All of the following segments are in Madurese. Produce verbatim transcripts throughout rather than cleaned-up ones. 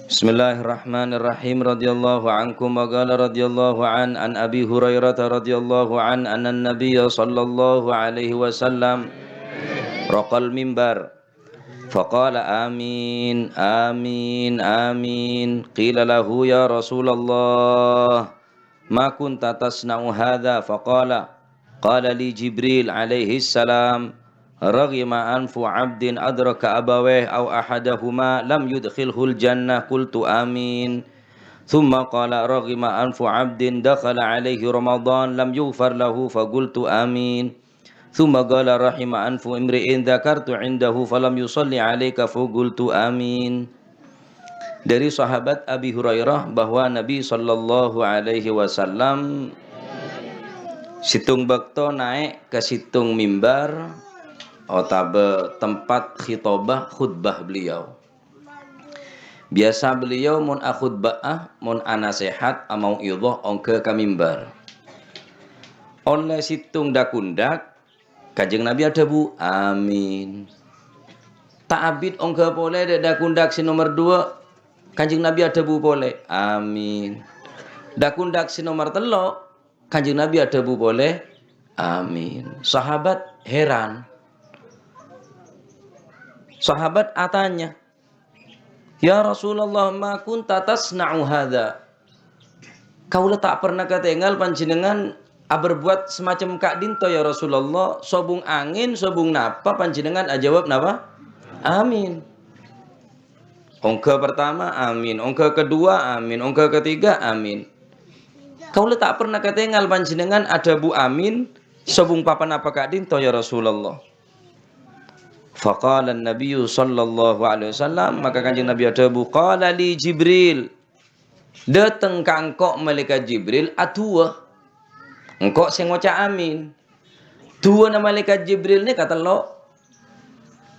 Bismillahirrahmanirrahim. Radhiyallahu ankum wa qala radhiyallahu an, an Abi Hurairah radhiyallahu an, annan Nabiyya sallallahu alaihi wasallam raqal mimbar. Faqala, "Amin, amin, amin." Qila lahu, "Ya Rasulullah, ma kunta tasna'u hadha?" Faqala, "Qala li Jibril alaihi salam, raghima anfu abdin adraka abawaih aw ahadahuma lam yudkhilhul jannah." Qultu, "Amin." Thumma qala, "Raghima anfu abdin dakhala alaihi Ramadan lam yughfar lahu." Faqultu, "Amin." Thumma qala, "Raghima anfu imri'in dzakartu indahu falam yusalli alaika." Faqultu, "Amin." Dari sahabat Abi Hurairah bahwa Nabi sallallahu alaihi wasallam sèttong bâkto naè' ka sèttong mimbar otabâ tempat khitobah khutbah beliau. Biyasa beliau mon akhutbâ'â, mon anasèhat, amau'idhah ongghâ ka mimbar. Ollè sèttong dhâk-ondhâk, Kanjeng Nabi adhâbu, "Amin." Ta' abit ongghâ polè dhâ-, dhâk-ondhâk sè nomer duwâ', Kanjeng Nabi adhâbu polè, "Amin." Dhâk-ondhâk sè nomer tello', Kanjeng Nabi adhâbu polè, "Amin." Sahabat heran. Sahabat atanya, "Ya Rasulullah, ma kunta tasna'u hadza?" Kaulâ ta' pernah katèngal panjhennengngan aberbuat semacam ka'dinto, ya Rasulullah. Sobung angèn, sobung napa, panjhennengngan ajâwâb napa? "Amin." Ongghâ pertama, "Amin." Ongghâ kedua, "Amin." Ongghâ ketiga, "Amin." Kaulâ ta' pernah katèngal panjhennengngan adhâbu, "Amin," sobung papanapa ka'dinto, ya Rasulullah. Faqala Nabiyyu sallallahu alaihi wasallam, maka Kanjeng Nabi adhâbu, "Qala li Jibril." Dâteng ka engko' Malaikat Jibril aduwâ. Engko' sè ngoca' amin. Duwâna Malaikat Jibril nèka tello'.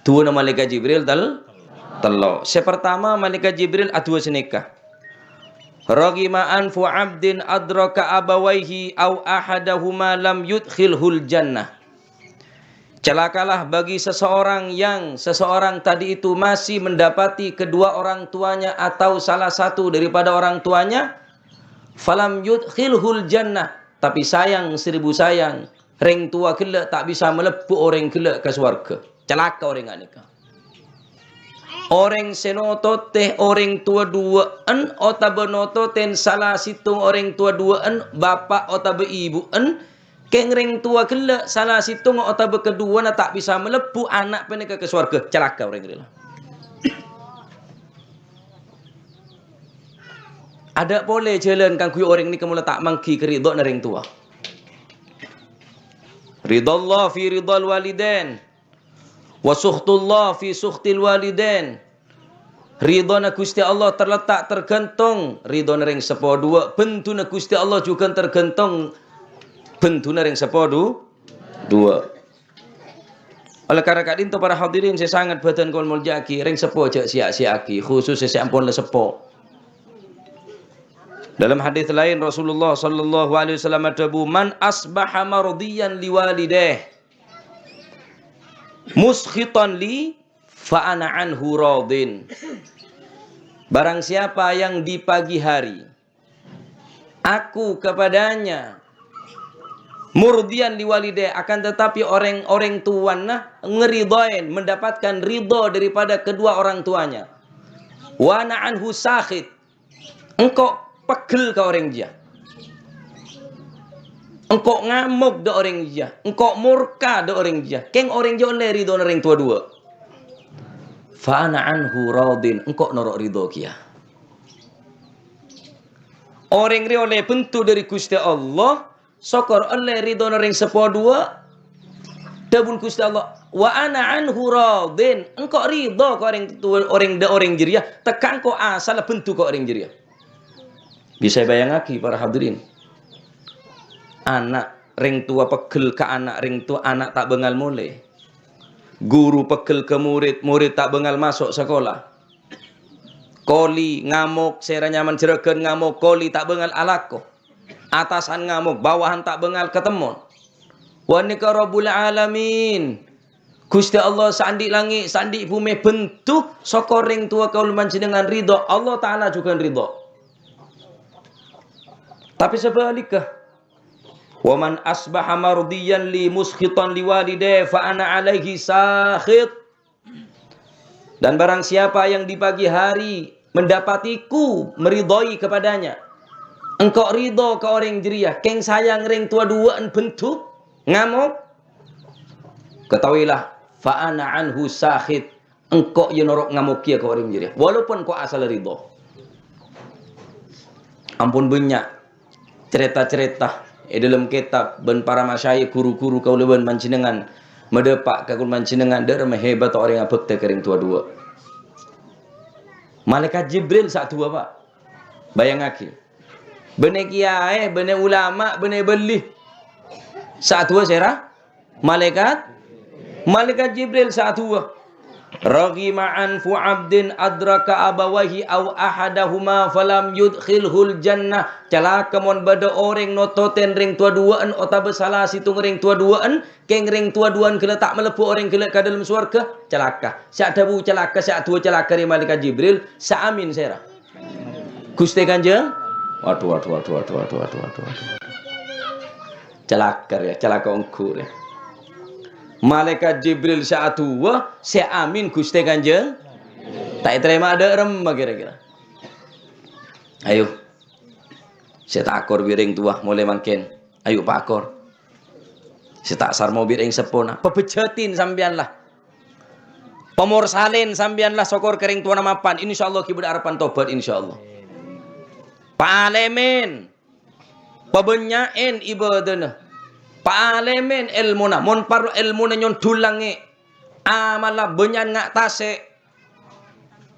Duwâna Malaikat Jibril tel-, tello'. Sè pertama, Malaikat Jibril aduwâ sanèka. "Raghima anfu abdin adraka abawaihi aw ahadahuma lam yudkhilhul jannah." Celakalah bagi seseorang yang seseorang tadi itu masih mendapati kedua orang tuanya atau salah satu daripada orang tuanya, "falam yudkhilhul jannah," tapi sayang seribu sayang, rèng towa ghellâ' ta' bisa malebbhu orèng ghellâ' ka sowarghâ. Calaka orèng ghânèka. Orèng sè nototè orèng towa duwâ'ân otabâ nototèn sala sèttong orèng towa duwâ'ân, bapa' otabâ èbhu'ân, kèng rèng towa ghellâ' sala sèttongnga otabâ kaduwâna ta' bisa malebbhu ana' panèka ka sowarghâ. Calaka orèng rèya. Adâ' polè jhâlân kaangghuy orèng nèka mola ta' mangghi ka ridhâna rèng towa. Ridhallah fi ridhal walidain, wa sukhtullah fi sukhtil walidain. Ridhâna Ghustè Allah terletak tergantung ridhâna rèng seppo duwâ', bhenduna Ghustè Allah jhughân tergantung bhenduna rèng seppo du-, duwâ'. Oleh karena ka'dinto para hadirin sè sanget bhâdhân kaulâ molja'aghi, rèng seppo jhâ' sè-, sèya'aghi, khusus sè ampon la seppo. Dalam hadis lain Rasulullah sallallahu alaihi wasallam adhâbu, "Man asbaha mardiyan liwalidaih, muskhitan li, fa ana anhu radin." Barang siapa yang di pagi hari aku kepadanya murdiyan liwalidayya, akan tetapi orèng-orèng towana ngeridhoin, mendapatkan ridho daripada kedua orang tuanya. Wa ana anhu sakhit. Engko' peggel ka orèng jiyâ. Engko' ngamok dâ' orèng jiyâ. Engko' morka dâ' orèng jiyâ. Kèng orèng jiyâ ollè ridhona rèng towa duwâ'. Fa ana anhu radin. Engko' noro' ridho kèya. Orèng rèya ollè bhendhu dâri Ghustè Allah, sokor ollè ridhona rèng seppo duwâ'. Dhâbuna Ghustè Allah, "Wa ana anhu radin." Engko' ridho ka orèng towa, orèng dâ-, orèng jârèya, tekka engko' asalla bhendhu ka orèng jârèya. Bisa èbâjângaghi, para hadirin. Ana' rèng towa peggel ka ana' rèng towa, ana' ta' bângal molè. Guru peggel ka morid, morid ta' bângal maso' sakola. Koli ngamok, sèra nyamana jhurâghân ngamok, koli ta' bângal alako. Atasan ngamok, bawahan ta' bângal katemmon. Wa nèka Rabbul Alamin. Ghustè Allah sè andi' langngè', sè andi' bhumè bendhu, sokor rèng towa kaulâ panjhennengngan ridho, Allah Ta'ala jhughân ridho. Tapè sabhâligghâ, "Wa man asbaha mardiyyan li muskhitan li walidayhi fa ana alaihi sakhit." Dan barang siapa yang di pagi hari mendapatiku meridhoi kepadanya, engko' ridho ka orèng jârèya, kèng sayang rèng towa duwâ'ân bendhu, ngamok, ketahuilah, fa ana anhu sakhit, engko' iyâ noro' ngamoghiyâ ka orèng jârèya, walaupun engko' asalla ridho. Ampon bânnya' carèta-carèta è dhâlem kètab bân para masyayikh, ghuru-ghuru kaulâ bân panjhennengngan madhâpa' ka kaulâ panjhennengngan, dhâ' remma hebat orèng abhâktè ka rèng towa duwâ'. Malaèkat Jibril sè aduwâ, Pak. Bâjângaghi. Bânnè kèyaè, bânnè ulama, bânnè bâlli. Sè aduwâ sèra? Malaèkat, Malaèkat Jibril sè aduwâ. "Raghima anfu abdin adraka abawaihi aw ahadahuma falam yudkhilhul jannah." Calaka mon bâdâ orèng nototèn rèng towa duwâ'ân otabâ sala sèttong rèng towa duwâ'ân, kèng rèng towa duwâ'ân ghellâ' ta' malebbhu orèng ghellâ' ka dhâlem sowarghâ, calaka. Sè adhâbu calaka, sè aduwâ calaka rèya Malaèkat Jibril, sè amin sèra? Ghustè Kanjeng? Waduh, waduh, waduh. Calaka rèya, calaka ongghu rèya. Malaèkat Jibril sè aduwâ, sè amin Ghustè Kanjeng? Ta' ètarèma dhâ' remma kèra-kèra? Ayo. Sè ta' akor bi' rèng towa molaè mangkèn. Ayo pakor. Sè ta' sarmo bi' rèng seppona. Pabhâjâtin sampèyan la. Pamorsalèn sampèyan la, sokor ka rèng towana mapan. Insyaallah ghi' bâdâ arebbhân tobat, insyaallah. Paalèmèn. Pabânnya'èn ibâdâna. Paalèmèn èlmona. Mon parlo èlmona nyondhul langngè'. Amalla bânnya'an nga' tasè'.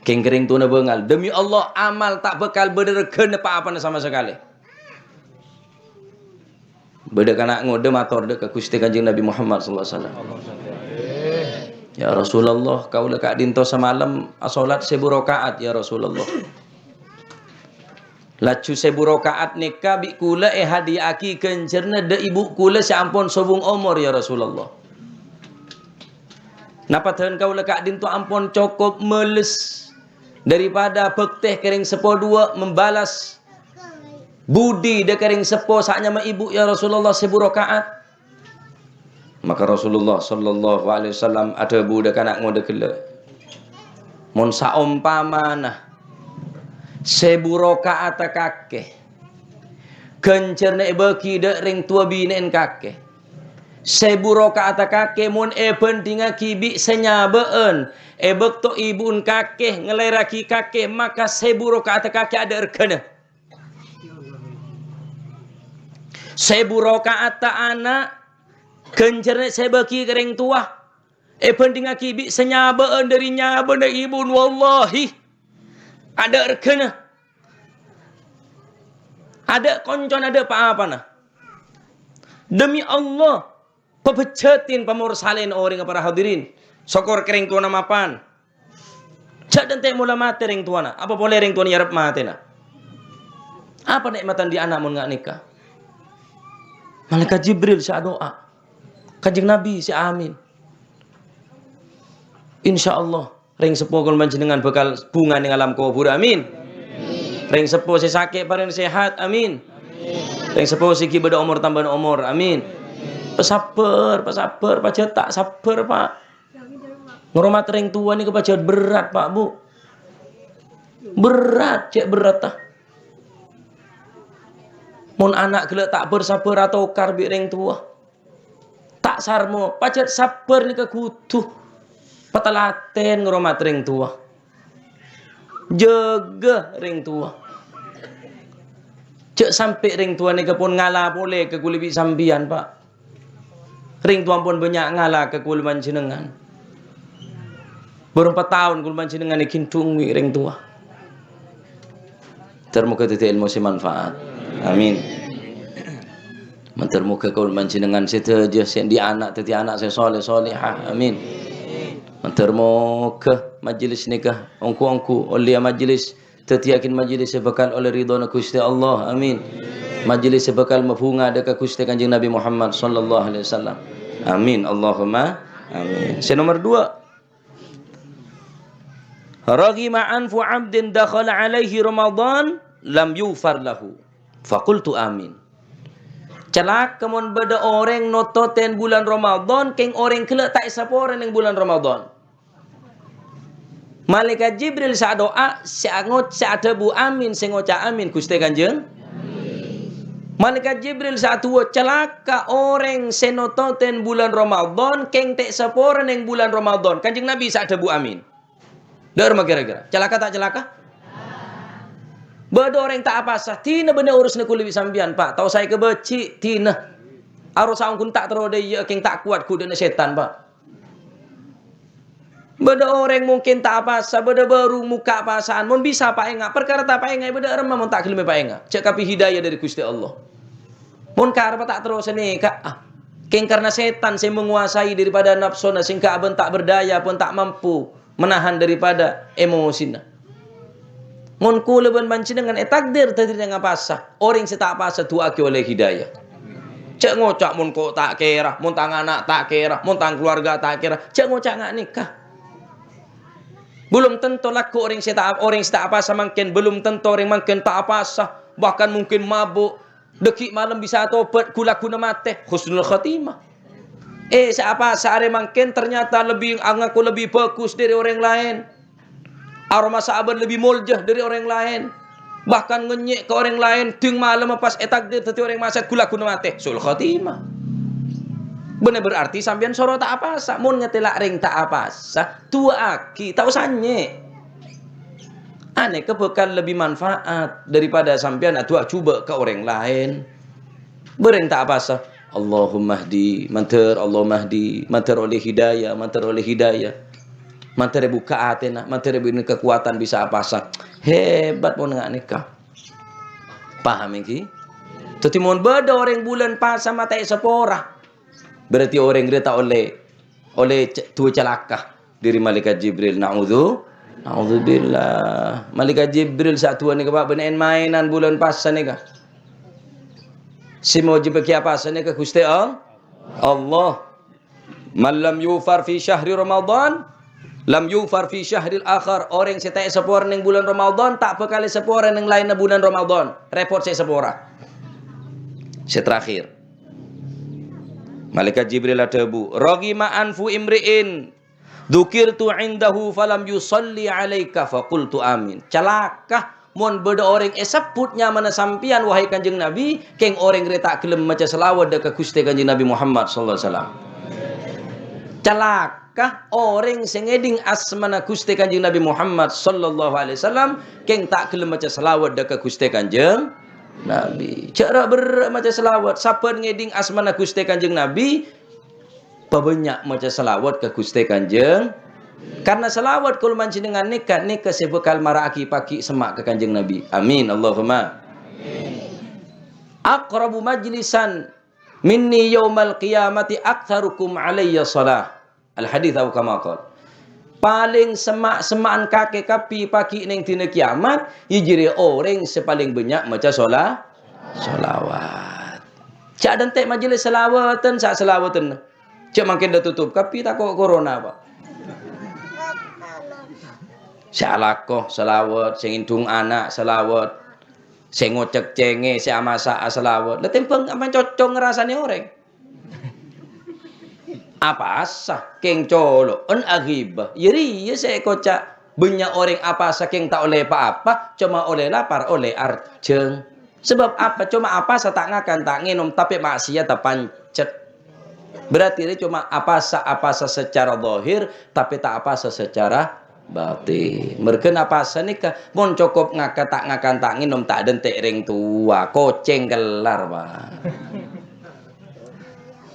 Kèng ka rèng towana bângal. Demi Allah, amal ta' bhâkal bâdâ règhâna pa-apana sama sakalè. Bâdâ kana' ngodâ mator dâ' ka Ghustè Kanjeng Nabi Muhammad sallallahu alaihi wasallam. "Ya Rasulullah, kaulâ ka'dinto samalem asolat sèbu raka'at, ya Rasulullah. Laju sèbu raka'at nèka bi' kaulâ èhadiya'aghi ghânjhârânna dâ' ibu kaulâ sè ampon sobung omor, ya Rasulullah. Napa dhân kaulâ ka'dinto ampon cokop males daripada bhâktè ka rèng seppo duwâ', membalas budi dâ' ka rèng seppo sè anyama ibu, ya Rasulullah, sèbu raka'at?" Maka Rasulullah sallallahu alaihi wasallam adhâbu dâ' kana' ngodâ ghellâ', "Mon saompamana sèbu raka'atta kakè ghânjhârânna èbâghi dâ' rèng towa binè'en kakè, sèbu raka'atta kakè mon èbhândhingngaghi bi' sè nyabâ'ân è bâkto ibu'en kakè ngalaèrraghi kakè, maka sèbu raka'atta kakè adâ' règhâna." Sèbu raka'atta ana', ghânjhârânna sè èbâghi ka rèng towa, èbhândhingngaghi bi' sè nyabâ'ân dâri nyabâ'na ibu'en, wallahi, adâ' règhâna. Adâ' koncona, adâ' pa-apana. Demi Allah, pabhâjâtin, pamorsalèn orèngnga para hadirin. Sokor ka rèng towana mapan. Jhâ' dântè' mola matè rèng towana. Apa polè rèng towana nyarep matèna? Apa nè'matta andi' ana' mon nga' nèka? Malaèkat Jibril sè adu'a. Kanjeng Nabi sè amin. Insyaallah, rèng seppo kaulâ panjhennengngan bhâkal bhunga neng alam kobhur. Amin. Rèng seppo sè sakè' parèng sehat. Amin. Rèng seppo sè ghi' bâdâ omor tambâna omor. Amin. Pasabbhâr, pasabbhâr, pajhât ta' sabbhâr, Pak. Ngoromat rèng towa nèka pajhât berrâ', Pak, Bu. Berrâ', cè' berrâ'â. Mon ana' ghellâ' ta' bhâr-sabbhâr atokar bi' rèng towa. Ta' sarmo, pajhât sabbhâr nèka kodhu. Patalatèn ngoromat rèng towa. Jâgâ rèng towa. Jhâ' sampè' rèng towa nèka pon ngala polè ka kaulâ bi' sampèyan, Pak. Rèng towa ampon bânnya' ngala ka kaulâ panjhennengngan. Bârâmpa taon kaulâ panjhennengngan èghindhung bi' rèng towa. Ter-, moghâ dhâddhi èlmo sè manfaat. Amin. Ter-, moghâ kaulâ panjhennengngan sadhâjâ sè andi' ana' dhâddhi ana' sè soleh solehah. Amin. Ter-, moghâ majelis nèka ongghu-ongghu ollèya majelis dhâddhiyâghin majelis sè bhâkal ollè ridhona Ghustè Allah. Amin. Majelis sè bhâkal mabhunga dâ' ka Ghustè Kanjeng Nabi Muhammad sallallahu alaihi wasallam. Amin. Allahumma Amin. Sè nomer dua. "Raghima anfu 'abdin dakhala 'alaihi Ramadan lam yughfar lahu." Faqultu amin. Calaka mon bâdâ orèng nototèn bulân Ramadan, kèng orèng ghellâ' ta' èsaporè neng bulân Ramadan. Malaikat Jibril sè adu'a, sè angoc-, sè adhâbu amin, sè ngoca' amin, Ghustè Kanjeng. Malaikat Jibril sè adu'a, "Calaka orèng sè nototèn bulân Ramadan, kèng ta' èsaporè neng bulân Ramadan." Kanjeng Nabi sè adhâbu amin. Dâ'remma kèra-kèra. Calaka ta' calaka? Bâdâ orèng ta' apasa, dinah bânnè urusanna kaulâ bi' sampèyan, Pa'. Tao saè kabâji', dinah. Arosa ongghu ta' terro dâ' iyâ, kèng ta' kowat ghudhâna sètan, Pa'. Bâdâ orèng mungkin ta' apasa, bâdâ bârung mokka' apasaan. Mon bisa paènga', parkara ta' paèngaè bâdâ dâ'remma mon ta' ghellem èpaènga'. Jhâ' kabbhi hidayah dâri Ghustè Allah. Mon karebbhâ ta' terro sanèka, ah. Kèng karna sètan sè mangowasai daripada napsona sehingga abân ta' berdaya pon ta' mampu menahan daripada emosina. Mon kaulâ bân panjhennengngan ètakdir dâddhi orèng apasa, orèng sè ta' apasa du'aaghi ollè hidayah. Jhâ' ngoca' mon ko' ta' kèra, mon tang ana' ta' kèra, mon tang kalowarga ta' kèra, jhâ' ngoca' nga' nèka. Belum tentu lagghu' orèng sè ta', orèng sè ta' apasa mangkèn, belum tentu orèng mangkèn ta' apasa, bahkan mungkin mabuk, dâgghi' malem bisa atobhât, ghu-lagghuna matè, husnul khotimah. Eh, sè apasa arè mangkèn ternyata lebbi, angaku lebbi bhâghus dâri orèng laèn. Aromasa abân lebbi molja dâri orèng laèn. Bahkan ngènyè' ka orèng laèn, dhing malem pas ètakdir dâddhi orèng ma'siyat ghu-lagghuna matè. Su'ul khotimah. Bânnè berarti sampèyan soro ta' apasa. Mon ngatèla' rèng ta' apasa, du'aaghi, ta' osa nyè'. Anèka bhâkal lebbi manfaat daripada sampèyan adu'a jhubâ' ka orèng laèn. Bâreng ta' apasa. Allahumma hdi, mandhâr, Allahumma hdi, mandhâr ollè hidayah, mandhâr ollè hidayah. Mandhâr èbukka' atèna, mandhâr èbâghi kakowadhân bisa apasa. Hebat mon nga' nèka. Paham ènggi? Dâddhi mon bâdâ orèng bulân pasa matè sapora, berarti orèng rèya ta' ollè, ollè c-, du'a calaka dâri Malaikat Jibril. Na'udzu-, na'udzubillah. Malaikat Jibril sè adu'a nèka, Pa', bânnè maènan bulân pasa nèka. Sè mojâbbhâghi apasa nèka Ghustè All-, Allah. "Man lam yughfar fi syahri Ramadan, lam yughfar fi syahril akhar." Orèng sè ta' èsapora neng bulân Ramadan, ta' bhâkal èsapora neng laènna bulân Ramadan. Rèpot sè èsapora. Sè terakhir. Malaikat Jibril adhâbu, "Raghima anfu imri'in dzukirtu indahu falam yusalli 'alaika," faqultu, "Amin." Calaka, mon bâdâ orèng èsebbhut nyamana sampèyan, wahai Kanjeng Nabi, kèng orèng rèya ta' ghellem maca salawat dâ' ka Ghustè Kanjeng Nabi Muhammad sallallahu alaihi wasallam. Calaka orèng sè ngèdhing asmana Ghustè Kanjeng Nabi Muhammad sallallahu alaihi wasallam, kèng ta' ghellem maca salawat dâ' ka Ghustè Kanjeng Nabi. Jhâ' ra-berrâ' maca salawat, sabbhân ngèdhing asmana Ghustè Kanjeng Nabi, pabânnya' maca salawat ka Ghustè Kanjeng. Karna salawat kaulâ panjhennengngan nèka, nèka sè bhâkal mara'aghi pagghi' semma' ka Kanjeng Nabi. Amin, Allahumma. "Aqrabu majlisan minni yaumal qiyamati aktsarukum alayya shalah." Al-hadits aw kama qal. Palèng semma'-semma'an kakè kabbhi pagghi' neng dina kiyamat, iyâ jârèya orèng sè palèng bânnya' maca sola-, salawat. Jhâ' dântè' majelis salawatan, sa-, salawatan. Jhâ' mangkèn dâ' totop kabbhi tako' corona, Pa'. Sè alako salawat, sè ngèndhung ana' salawat, sè ngocèk cèngè, sè amasa'a salawat. La tèmbhâng ampa cocong ngrasanè orèng. Apasa, kèng colo'en aghibah. Iyâ rèya sè èkoca' bânnya' orèng apasa kèng ta' ollè pa-apa, coma ollè lapar, ollè arjhâng. Sabâb apa? Coma apasa ta' ngakan, ta' ngènom, tapè ma'siyadhâ pancet. Berarti rè coma apasa-apasa secara zahir, tapè ta' apasa secara batin. Merghâna apasa nèka, mon cokop ngakan, ta' ngakan, ta' ngènom, ta' dântè' rèng towa, kocèng kellar, Pa'.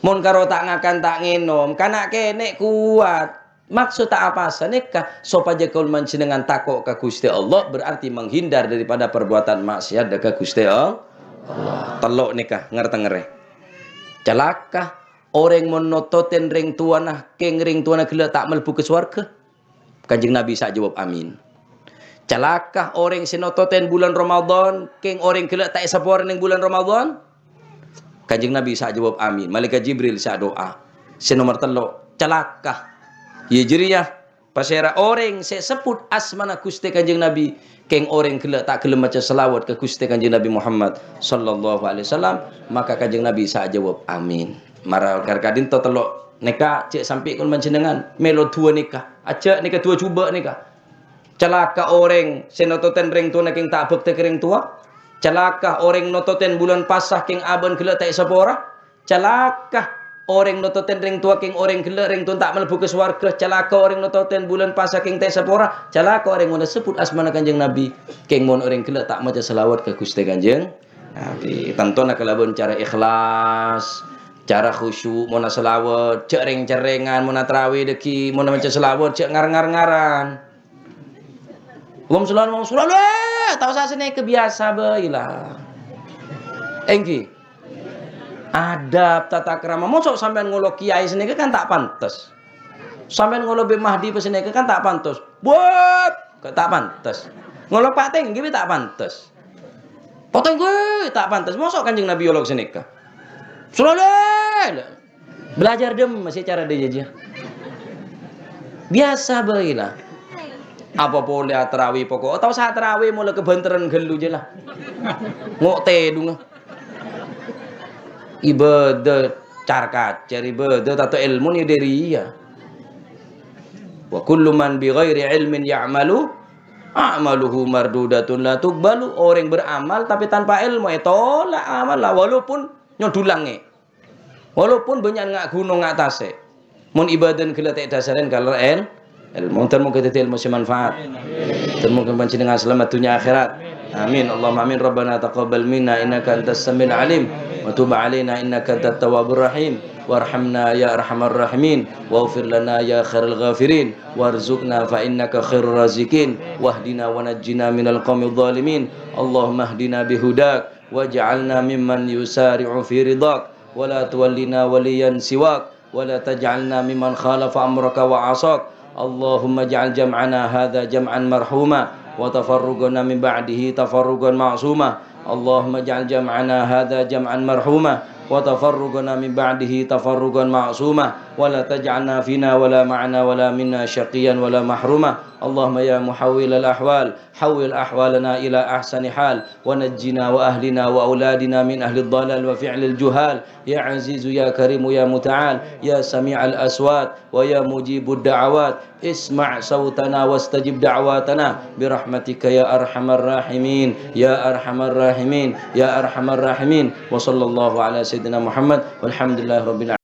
Mon karo ta' ngakan, ta' ngènom, kana' kènè' kowat. Maksod ta' apasa nèka, sopajâ kaulâ panjhennengngan tako' ka Ghustè Allah, berarti menghindar daripada perbuatan maksiat dâ' ka Ghustè Allah. Tello' nèka, ngartè ngarè. Calaka, orèng mon nototèn rèng towana, kèng rèng towana ghellâ' ta' malbu ka sowarghâ. Kanjeng Nabi sa' jawab, "Amin." Calaka orèng sè nototèn bulân Ramadan, kèng orèng ghellâ' ta' èsapora neng bulân Ramadan. Kanjeng Nabi sa' jawab, "Amin." Malaikat Jibril sa' adu'a. Sè nomer tello', calaka. Iyâ jârèya, pasèra orèng sè sebbhut asmana Ghustè Kanjeng Nabi, kèng orèng ghellâ' ta' ghellem maca shalawat ka Ghustè Kanjeng Nabi Muhammad sallallahu alaihi wasallam, maka Kanjeng Nabi sè ajâwâb, "Amin." Mara kar ka'dinto tello' nèka, jhâ' sampè' kon panjhennengngan mèlo duwâ nèka. Ajâ' nèka duwâ jhubâ' nèka. Calaka orèng sè nototèn rèng towana kèng ta' abhâktè ka rèng towa. Calaka orèng nototèn bulân pasa kèng abâ'na ghellâ' ta' èsapora. Calaka orèng nototèn rèng towa kèng orèng ghellâ' rèng towana ta' malebbhu ka sowarghâ. Calaka orèng nototèn bulân pasa kèng ta' èsapora. Calaka orèng mon asebbhut asmana Kanjeng Nabi kèng mon orèng ghellâ' ta' maca shalawat ka Ghustè Kanjeng Nabi. Tantona kalabân cara ikhlas, cara khusyuk, mon ashalawat, jhâ' rèng-cerrèngan, mon atarawi dhâggi', mon maca shalawat, jhâ' ngar-ngar-ngaran. Allahumma shalli ala Muhammad, shallallahu alaihi, ta' osa sanèka, biyasa bhâi la. Èngghi. Adab tata krama. Mosok sampèyan ngolok kèyaè sanèka kan ta' pantes. Sampèyan ngolok Habib Mahdi pas sanèka kan ta' pantes. Buat, ta' pantes. Ngolok Pak Tenggi ta' pantes. Pak Tenggi ta' pantes. Mosok Kanjeng Nabi olok sanèka. Shallallahu alaihi. Belajar dâ' emma sè cara dhâjâ. Biyasa bhâi la. Apa polè atarawi pokok. Ta' osa atarawi mola kabhânterrân ghâllu jâ la. Ngo' tèdungnga. Ibadah car-kacer, ibadah tanto èlmo nèka dhâri iyâ. "Wa kullu man bi ghairi ilmin ya'malu, a'maluhu mardudatun la tuqbalu." Orèng beramal tapi tanpa ilmu, ètolak amal la, walaupun nyodhul langngè'. Walaupun bânnya' nga' ghunong, nga' tasè'. Mon ibadana ghellâ' ta' èdhasarè kalabân èl-, èlmo. Moghâ-moghâ dhâddhi èlmo sè manfaat. Moghâ-moghâ panjhennengngan salamet dhunnya akhèrat. Amin. Allahumma amin. Rabbana taqabbal minna innaka antas samiul alim. Wa tub alaina innaka antat tawwabur rahim. Warhamna ya arhamar rahimin. Waghfir lana ya khairal ghafirin. Warzuqna fa innaka khairur raziqin. Wahdina wa najjina minal qaumidh dhalimin. Allahumma hdina bihudak. Waj'alna mimman yusari'u fi ridhak. Wa la tuwallina waliyan siwak. ولا تجعلنا ممن خالف أمرك وعصاك. اللهم اجعل جمعنا هذا جمعا مرحوما وتفرقنا من بعده تفرقا معصوما. اللهم اجعل جمعنا هذا جمعا مرحوما وتفرقنا من بعده تفرقا معصوما. ولا تجعلنا فينا ولا معنا ولا منا شقيا ولا محروما. اللهم يا محول الأحوال حول أحوالنا إلى أحسن حال، ونجنا وأهلنا وأولادنا من أهل الضلال وفعل الجهال. يا عزيز يا كريم يا متعال، يا سميع الأصوات ويا مجيب الدعوات، اسمع صوتنا واستجب دعواتنا برحمتك يا أرحم الراحمين، يا أرحم الراحمين، يا أرحم الراحمين. وصلى الله على سيدنا محمد والحمد لله رب العالمين.